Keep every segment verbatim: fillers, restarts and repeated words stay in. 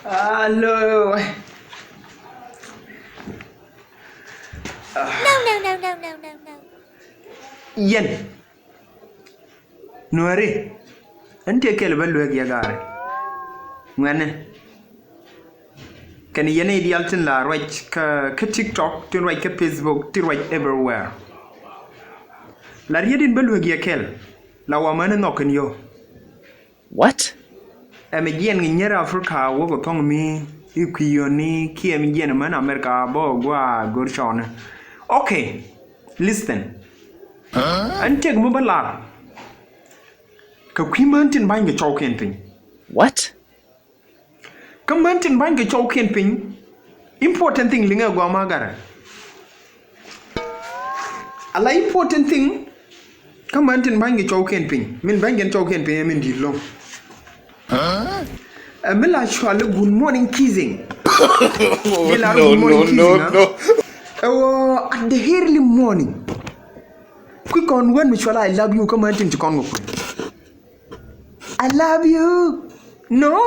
Alo. No, no, no, no, no, no, no. Yɛn Nuääri, ɛn tëë kɛl bä luek yɛ gaari. Ŋuɛ̈ni, kɛn yɛn i̱ diaal tin la ruac kä, kä TikTok, tin ruac kä Facebook, tin ruac everywhere. La riet in bä luek yɛ kɛl, la wä män in nhɔk in yio̱w. What? Ɛ mi jiɛn ŋi̱ nyier Africa wä kɛ thɔŋ mi i̱ kui̱ yio̱ni kiɛ mi jiɛn män America bä gua go̱r cɔɔni. Okay, listen. Ɛn tëk mi bä lar kɛ kui̱ män tin ba̱ny kɛ cɔwkiɛn piny. What? Kä män tin ba̱ny kɛ cɔwkiɛn piny. Important thing liŋɛ gɔaa ma garɛ. Ala important thing. Kä män tin ba̱ny kɛ cɔwkiɛn piny, min ba̱ny kɛn cɔwkiɛn piny ɛ min di̱i̱t lo̱ŋ. Ɛ mi la cuali good morning kissing. Mi la good morning kissing. Ɛ wä at the early morning. Kui̱ kɔn wän mi cuali I love you kä män tin ci kɔn kɛ kui̱. I love you. No.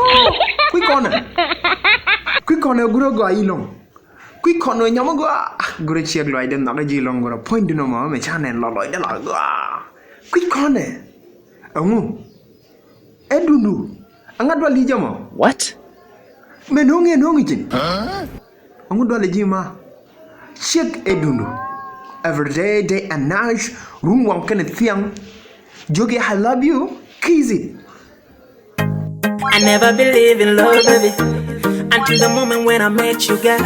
Kui̱ kɔnɛ. Kui̱ kɔnɛ gurɛ gɔaa i̱ lo̱ŋ. Kui̱ kɔnɛ nyɔmɔ gɔaa. Gurɛ ciek lɔcdɛ nhɔk ji̱ lo̱ŋ gurɛ puɔ̱ny dunɔ mɔ mɛ ca nɛn lɔ lɔcdɛ lɔ gɔaa. Kui̱ kɔnɛ. Ɛŋu. Ɛ dundu. Ɛŋa dual ji̱ jɛ mɔ. What? Mɛ no̱o̱ŋ yɛ no̱o̱ŋ ji̱n. Ɛŋu dual ji̱ ma. Ciek ɛ dundu. Every day, day and night. Run waŋ kɛnɛ thiaŋ. Jiök yɛ I love you. Kiss it. I never believe in love, baby, until the moment when I met you, girl.